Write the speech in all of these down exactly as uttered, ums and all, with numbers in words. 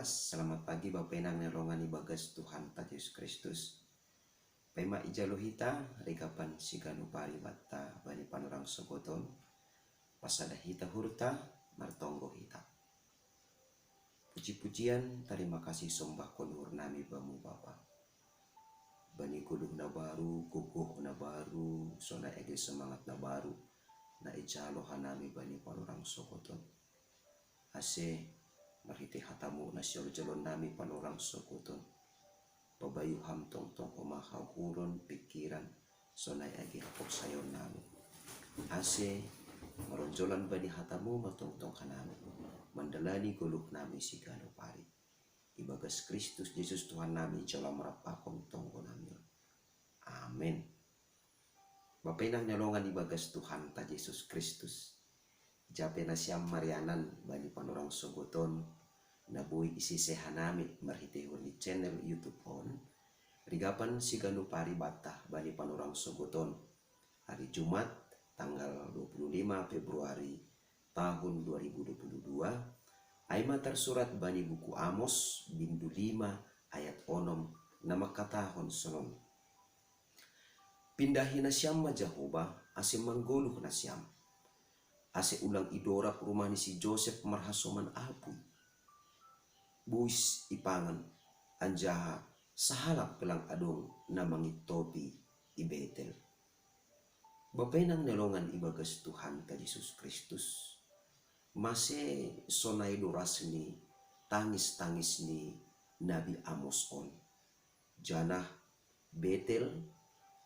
Selamat pagi Bapa Inang ni longan ibagas Tuhan ta Jesus Kristus. Paima ijalo hita rigapan siganup ari banta bani panorang sogoton, pasada hita hurta, martonggo hita. Puji-pujian, tarima kasih sombahkon uhur nami bamu Bapa. Bani goluh na baru, gogoh na baru, sonai age semangat na baru, na ijalo hanami bani panorang sogoton. Ase marhitei hatamu na siolojolon nami panorang sogoton, pabayu ham tongtong homa hauhuron pikiran, sonai age haporsayaon nami. Ase maronjolan bani hatamu ma tongtong hanami, mandalani goluh nami siganup ari. Ibagas Kristus Jesus Tuhan nami jala marampakon tonggo nami. Amen. Bapa Inang ni longan ibagas Tuhan ta Jesus Kristus. Jape nasiam marianan bani panorang sogoton, na boi isise hanami marhitehon ni channel YouTube on, rigapan siganup ari banta bani panorang sogoton. Hari Jumat, tanggal dua puluh lima Februari tahun dua ribu dua puluh dua, ai ma tarsurat bani buku Amos bindu lima ayat onom na mangkatahon sonon. Pindahi nasiam ma Jahoba, ase manggoluh nasiam. Ase ulang idorap rumah ni si Josep marhasoman apuy. Bois ipangan, anjaha sahalak pe lang adong na mangintopi i Betel. Bapa Inang ni longan ibagas Tuhan ta Jesus Kristus. Mase sonai do ras ni tangis-tangis ni Nabi Amos on. Janah Betel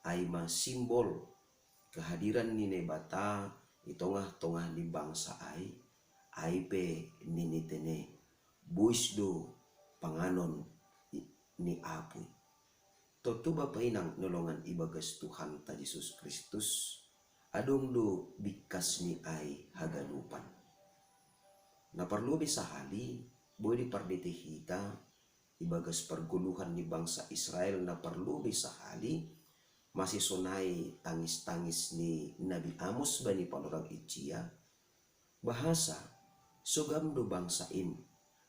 ai ma simbol kehadiran ni Naibata i tongah-tongah ni bangsa ai, ai pe nini tene, bois do panganon ni apuy. Tontu Bapa Inang ni longan ibagas Tuhan ta Jesus Kristus, adong do bingkas ni ai haganupan. Na parlobei sahali, boi dipardetei hita, ibagas pargoluhan ni bangsa Israel na parlobei sahali, mase sonai tangis-tangis ni Nabi Amos bani panorang ijia, bahasa sogam do bangsa in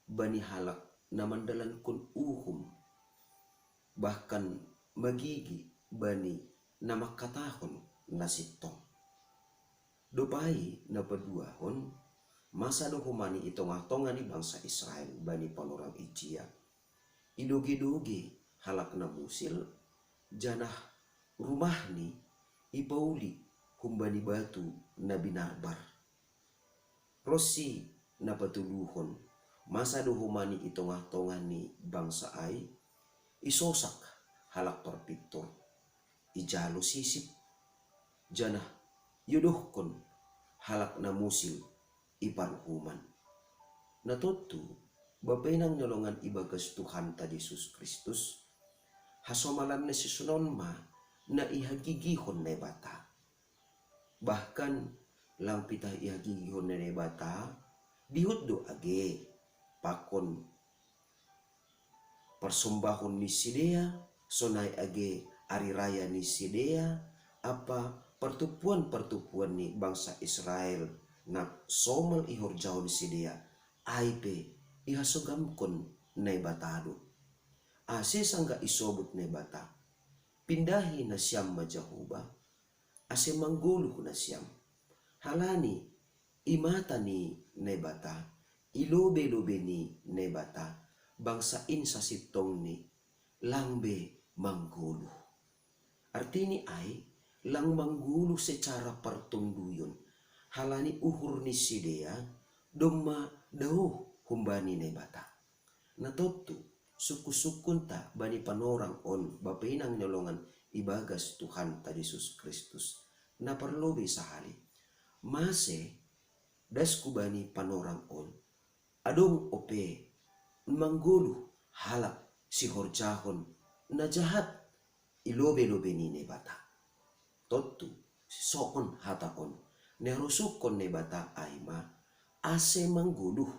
bani halak na mandalankon uhum, bahkan magigi bani na mangkatahon na sintong. Dob ai na paduahon, masa do homa ni i tongah-tongah ni bangsa Israel bani panorang ijia, idoge-doge halak na musil, janah rumahni ipauli humbani batu na binarbar. Ronsi na patoluhon, masa do homa ni i tongah-tongah ni bangsa ai, isosak halak parpintor, ijalo sisip, janah iodohkon halak na musil i paruhuman. Na tontu, Bapa Inang ni longan ibagas Tuhan ta Jesus Kristus, hasomalan na sisonon ma na ihagigihon Naibata. Bahkan lang pitah ihagigihon ni Naibata, dihut do age pakon parsombahon ni sidea, sonai age ari raya ni sidea, ampa partumpuan-partumpuan ni bangsa Israel na somal ihorjahon sidea, ai pe ihasogamkon Naibata do. Ase sanggah isobut Naibata, pindahi nasiam ma Jahoba, ase manggoluh nasiam. Halani i mata ni Naibata, i lobei-lobei ni Naibata, bangsa in sasintongni lang be manggoluh. Artini ai, lang manggoluh secara partonduyon, halani uhur ni sidea domma daoh humbani Naibata. Na tontu, sungkun-sungkunta bani panorang on, Bapa Inang ni longan ibagas Tuhan ta Jesus Kristus, na parlobei sahali. Mase dasku bani panorang on, adong ope manggoluh halak sihorjahon na jahat i lobei-lobei ni Naibata. Tontu, songon hata on, na iharosuhkon Naibata ai ma ase manggoluh.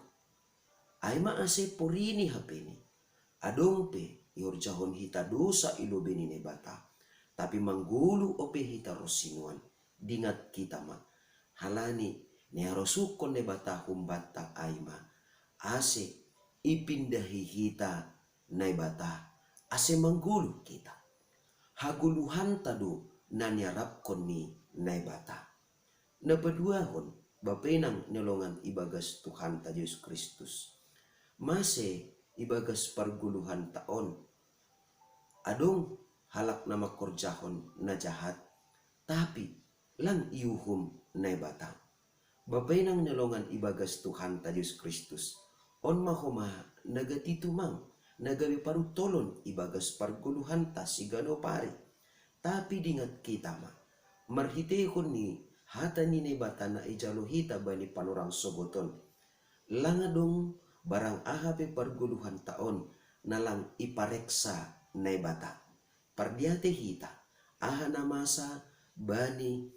Ai ma ase porini hapeni, adong pe ihorjahon hita dosa i lobei ni Naibata, tapi manggoluh ope hita ronsi nuan. Dingat hita ma, halani na iharosuhkon Naibata humbanta ai ma ase ipindahi hita Naibata ase manggoluh hita. Hagoluhanta do na niarapkon ni Naibata. Na paduahon, bapenang ni longan ibagas Tuhanta Jesus Kristus. Mase ibagas pargoluhanta on adong halak na mangkorjahon na jahat, tapi lang iuhum Naibata. Bapenang ni longan ibagas Tuhanta Jesus Kristus. On ma homa na gati tumang, na gabe paruntolon ibagas pargoluhanta siganup ari. Tapi dingat hita ma, marhiteihon ni hata ni Naibata na ijalo hita bani panorang sogoton. Lang adong barang aha pe pargoluhanta on na lang ipareksa Naibata. Pardiate hita, aha na masa bani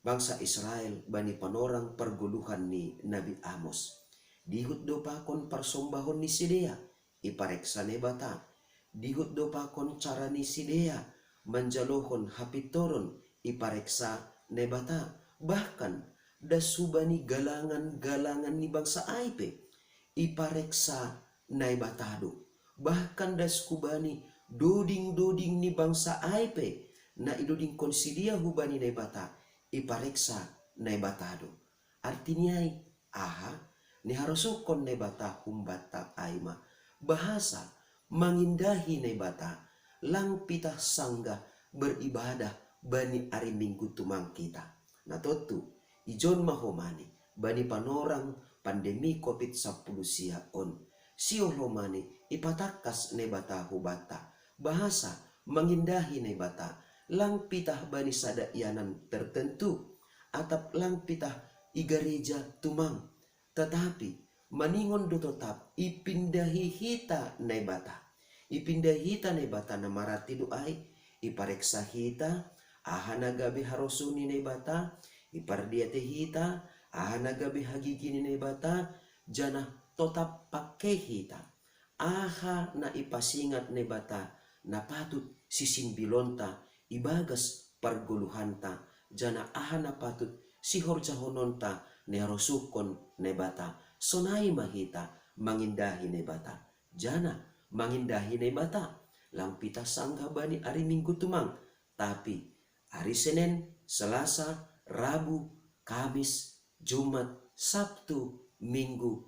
bangsa Israel bani panorang pargoluhan ni Nabi Amos. Dihut do pakon parsombahon ni sidea, ipareksa Naibata. Dihut do pakon cara ni sidea manjalohon hapintoron, ipareksa Naibata. Bahkan das hubani galangan-galangan ni bangsa ai pe, ipareksa Naibata do. Bahkan das hubani doding-doding ni bangsa ai pe, na idodingkon sidea hubani Naibata, ipareksa Naibata do. Arti ni ai, aha na iharosuhkon Naibata humbanta ai ma, bahasa mangindahi Naibata, lang pitah sanggah beribadah bani ari Minggu tumang hita. Na tontu, ijon ma homa ni bani panorang pandemi covid sampulu sia on. Sihol homa ni ipatangkas Naibata hubanta, bahasa mangindahi Naibata, lang pitah bani sada ianan tertentu, atap lang pitah i gareja tumang. Tetapi maningon do totap ipindahi hita Naibata. Ipindahi hita Naibata na mararti do ai, ipareksa hita, aha na gabe harosuh ni Naibata, ipardiate hita, aha na gabe hagigi ni Naibata, janah totap pangke hita. Aha na ipasingat Naibata na patut sisimbilonta ibagas pargoluhanta, janah aha na patut sihorjahononta na iharosuhkon Naibata. Sonai ma hita mangindahi Naibata. Janah mangindahi Naibata lang pitah sanggah bani ari Minggu tumang, tapi ari Senen, Selasa, Rabu, Kamis, Jumat, Sabtu, Minggu,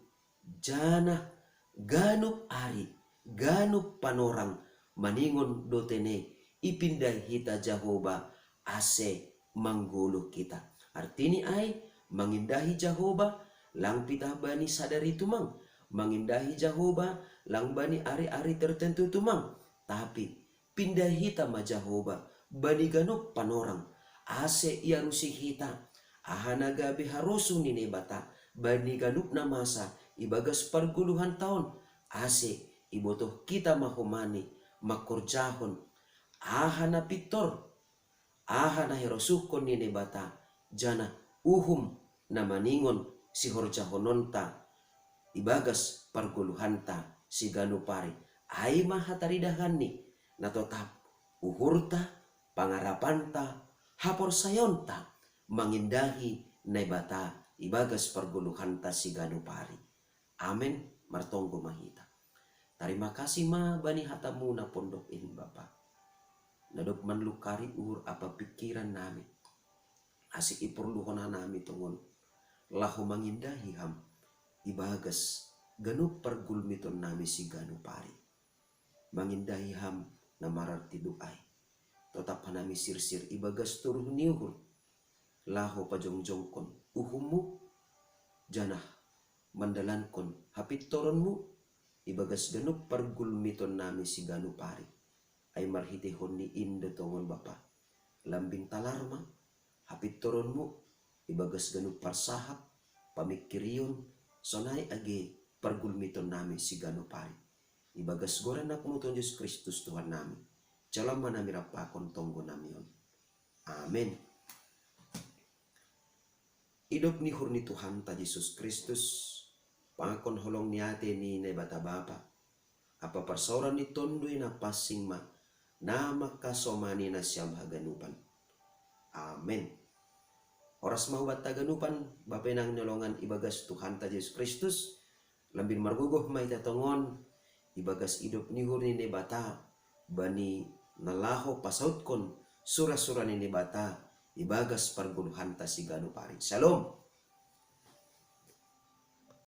janah ganup ari, ganup panorang maningon do tene ipindahi hita Jahowa ase manggoluh hita. Arti ni ai, mangindahi Jahowa lang pitah bani sadari tumang, mangindahi Jahowa lang bani ari-ari tertentu tumang, tapi pindahi hita ma Jahowa bani ganup panorang, ase iarusi hita aha na gabe harosuh ni Naibata bani ganup na masa ibagas pargoluhanta on, ase ibotoh hita ma homa ni mangkorjahon aha na pintor, aha na iharosuhkon ni Naibata, janah uhum na maningon sihorjahononta ibagas pargoluhanta siganup ari. Ai ma hataridahanni na totap uhurta, pangarapanta, haporsayaonta mangindahi Naibata ibagas pargoluhanta siganup ari. Amen. Martonggo ma hita. Tarima kasih ma bani hatamu na pondok in, Bapa, na dob manlungkari uhur ampa pingkiran nami, ase iporluhon hanami tongon laho mangindahi Ham ibagas ganup pargulmiton nami siganup ari. Mangindahi Ham na mararti do ai, totap hanami sirsir ibagas toruh ni uhur, laho pajongjongkon uhum-Mu, janah mandalankon hapintoron-Mu ibagas ganup pargulmiton nami siganup ari. Ai marhiteihon ni in do tongon, Bapa, lambin talar ma hapintoron-Mu ibagas ganup parsahap, pamingkirion, sonai age pargulmiton nami siganup ari. Ibagas goran Anakmu Tuhan Jesus Kristus Tuhan nami, jalo ma nami rap pakon tonggo nami on. Amen. Idop ni uhur ni Tuhanta Jesus Kristus, pangangkon holong ni ate ni Naibata Bapa, ampa parsaoran ni Tonduy Napansing ma na mangkasomani nasiam haganupan. Amen. Horas ma hubanta haganupan, bapenang ni longan ibagas Tuhanta Jesus Kristus, Lambin margogoh ma hita tongon ibagas idop ni uhur ni Naibata, bani na laho pasautkon sura-sura ni Naibata ibagas pargoluhanta siganup ari. Shalom.